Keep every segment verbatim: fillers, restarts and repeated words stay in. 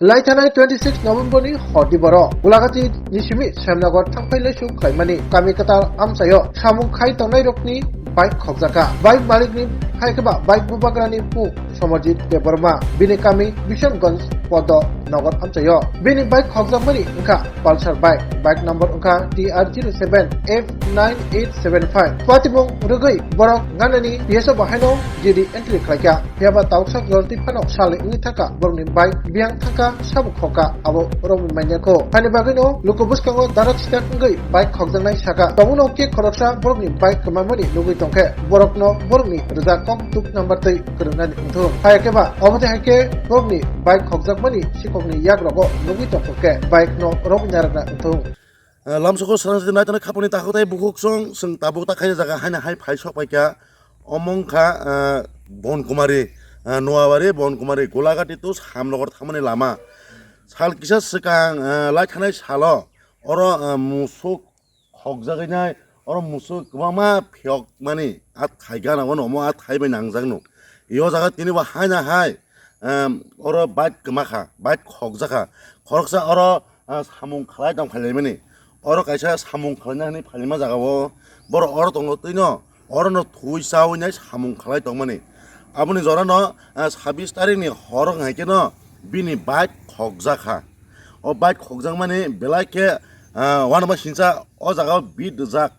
Lai thanai twenty six November ni hor di boro Gulagati ni simi Semnagar thangphai laisung khlaimani kami kwtal amchaio samung khai tongnai rokni bike khokjakha. Bike malikni hai khe ba bike bubagrani mung Somajit Debbarma, bini kami Bishamganj Podo Nagar amchaio. Bini bike khokjakmani wngkha Pulsar bike, bike number wngkha T R zero seven F nine eight seven five. Patimung rwgwi borok ganani P S O bo haino G D entry khlaikha. Phiya ba tausa jorti phano salni wngwi thangkha borokni bike biyang thangkha sabo khokha abo romwi manya kho. Hani bagwino luku bwskango darak sitak wngwi bike khokjaknai saka. Tabukno khe khoroksa borokni bike kwmamani nugwi tongkhe borokno borokni rwjak kok duk number tei kwrwngnani wngthung. Hai khe ba omo tei hai khe borokni bike khokjakmani sikhokni yagrogo nugwi tongkha khe bike no romwi narwkna wngthung. Eh, lamsoko srang srang naitano khaponi takhuk tei bukhuk song, chwng tabuk ta khaina jaga haino hai phai sok paikha. Omo wngkha, eh, Bonkumari, eh, Noabari, Bonkumari, Golagati to Samnogor thangmani lama. Sal kisa swkang, eh, lai thanai salo oro, eh, musuk khokjagwi nai, oro musuk kwbangma phiyokmani a thai gana, wano omo a thai bai nangjakno. Yo jaga tini bo haina hai, em, oro bike kwma kha, bike khokjakha. Khoroksa oro, ah, samung khlai tong phailaimani. Oro kaisa samung khlaina hwnwi phailaima jaga o borok oro tongo twino, orono thwi chawi nai samung khlai tongmani. Aboni jorano, ah, sabis tarikni horo hai kheno bini bike khokjakha. O bike khokjakmani belai khe, ah, uanama singcha o jaga o bit rijak.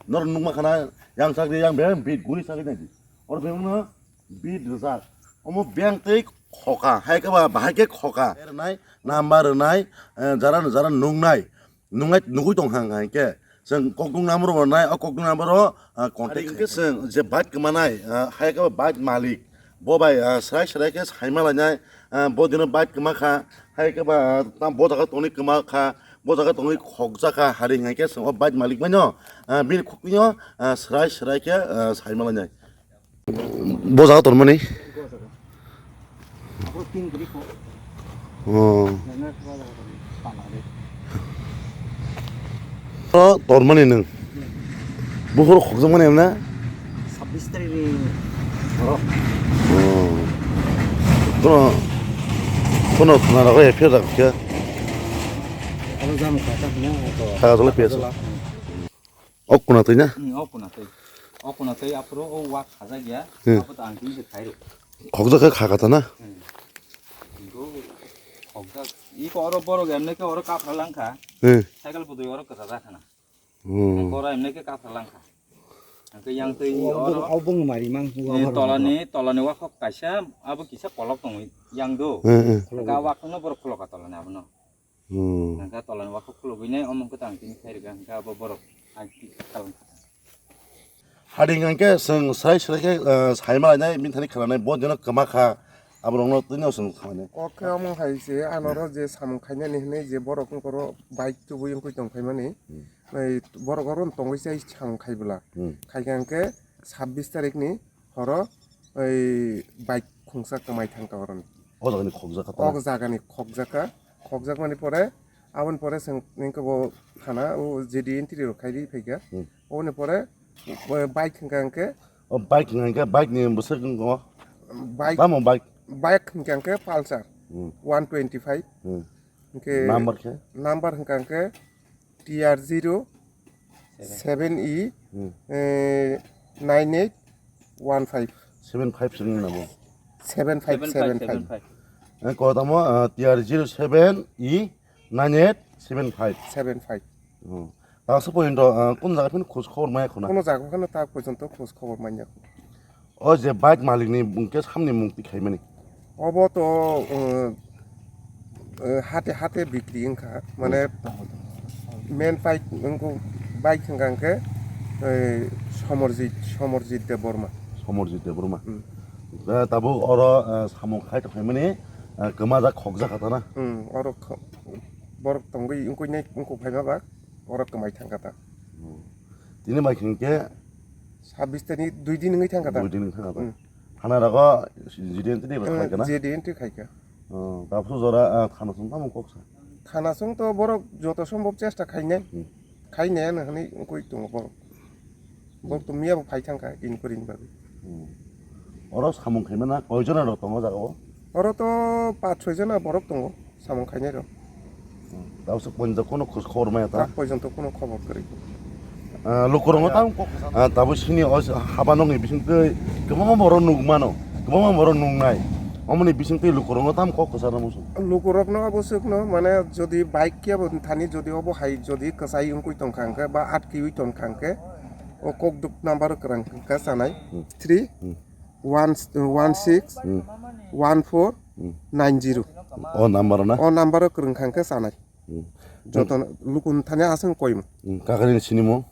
Norok nukma khana yang sakri yang beng bit guri sakri nai di. Oro bengno bit rijak. Omo beng tei khoka, hai khe ba bahai khe khoka. Rwnai, number rwnai, eh, jara jara nungnai. Nungnai, nugui tong hang hai khe. Chwng kokdung number rwnai, o kokdung number o, ah, contact khe chwng je bike kwmanai, ah, hai khe ba bike malik. Bo bai, ah, srai srai khe saima lainai, ah, bo dino bike kwma kha, hai khe ba, ah, tam bo jaga tongwi kwma kha, bo jaga tongwi khokjak kha, hari hai khe chwng o bike malik bai no, ah, bini khukui no, ah, srai srai khe, ah, saima lainai. Bo jaga tormani? Oh, tormani nwng? Bukhoro khokjakmani na? Sabbish tarikh ni horo. Oh. Kono, kono thana rago F I R dak khe? Aro jam kha ta hino, to. Khagajala P S. Khagajala. Ok kuna twi na? Hmm, ok kuna twi. Ok kuna twi, aphuru o wak khajak ya. Hmm. Abo to ang twi se khai rw. Khokjak khe kha kata na? Hmm. Go khokjak. Iko oro borok emne khe oro kaphra lang kha. Hmm. Cycle budui oro kwchajak khana. Hmm. Oro emne khe kaphra lang kha. Hwnkhe yang twi oro. Abo mari mang. Ni tolani, tolani wakhok kaisa, abo kisa kolok tongwi yang do. Hmm, hmm. Hwnkhe a wakhokno borok khulok kha tolani abono. Hmm. Hwnkhe tolani wakhok khulugwi nai omo hwnkhe tang tini khairikha hwnkhe abo borok ang twi kalang kha. Hading hwnkhe chwng srai srai khe, eh, saima lainai bini thani khwnanai bo dino kwma kha aborokno twino chwng khamani. Oke omo hai se anoro je samung khainani hinwi je borok wngkoro bike tubui wngkui tong phaimani. Hmm. Ei borok oro tongwi chai samung khaibwla. Hmm. Khaikha hwnkhe sabbish tarikni horo ei bike khungsa kwmai thangkha oroni. O jagani khokjak kha tana? O jagani khokjak kha, khokjakmani pore, aboni pore chwng nini khe bo thana o J D entry rok khai ri phaikha. Hmm. Oboni pore, eh, bike hwnkha hwnkhe. O bike hwnkha hwnkhe bike ni bwswk wngkha? Bike, tamo bike? Bike hwnkha hwnkhe Pulsar, hmm, one twenty five. Hmm. Hwnkhe number khe? Number hwnkha hwnkhe T R zero seven E, hmm, eh, nine eight one five. Seven five seven nabo? Seven five seven five. Eh, kotamo, eh, T R zero seven E nine eight seven five. Seven five. Hmm. Tangsa pointo, eh, kun jaga phano khoj khobor maya khuna? Kuno jaga phano ta pojonto khoj khobor manya khuna. O je bike malikni mung khe samni mung twi khaimani? Obo to, uh, uh, hate hate bikri wngkha, mane main bike wngkha, bike hwnkha hwnkhe, uh, Somarjit, Somarjit Debbarma. Somarjit Debbarma. Hmm. Da tabuk oro, uh, samung khai tongkhaimani, uh, kwmajak khokjak kha tana? Hmm, oro kho-, borok tongwi wngkuknai wngkuk phaima ba. Oro kwmai thangkha ta. Hmm. Tini bai khwng khe? Sabbish tarikh ni dui din wngwi thangkha ta. Dui din wngwi thangkha ta. Hmm. Thana rogo J D entry bai khlaikha na? J D entry khaikha. Hmm. Taphusu jora, ah, thana song tamo kok sa? Thana song to borok joto sombhob chesta khainai. Hmm. Khainai ano hwnwi wngwi tongo borok. Borok to miya bo phai thangkha inquiry ni bagwi. Hmm. Oro samung khaimana koi jona rok tongo jaga o? Oro to pach soi jona borok tongo. Samung khainai rok. Tabuk se ponjak kono khos-, khobor maya ta? Tak porjonto kono khobor kwrwi. Ah, lukurokno tamo kok, ah, tabuk sini o habano ni bisingtwi kwbangma borok nukmano, kwbangma borok nuknai. Omoni bisingtwi lukurokno tamo kok kwcharna muchung? Lukurokno obo swkno, mane, jodi bike kebo thani, jodi obo hai jodi kwchai wngwi tongkha hwnkhe ba atkiwi tongkha hwnkhe, o kok duk number kwrang hwnkhe chanai. Hmm. Three, hmm, one, one six, hmm, one four, hmm, nine zero. O number na? O number o kwrwng kha hwnkhe chanai. Hmm. Joto lukun thani aswk koimo. Hmm. Kakani sinimo?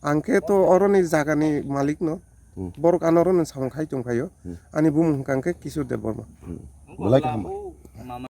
Ang khe to oroni jagani malik no. Hmm. Borok ano oroni samung khai tong phaio. Hmm. Ani bumung hwnkha hwnkhe Kishore Debbarma. Hmm. Belai kaham.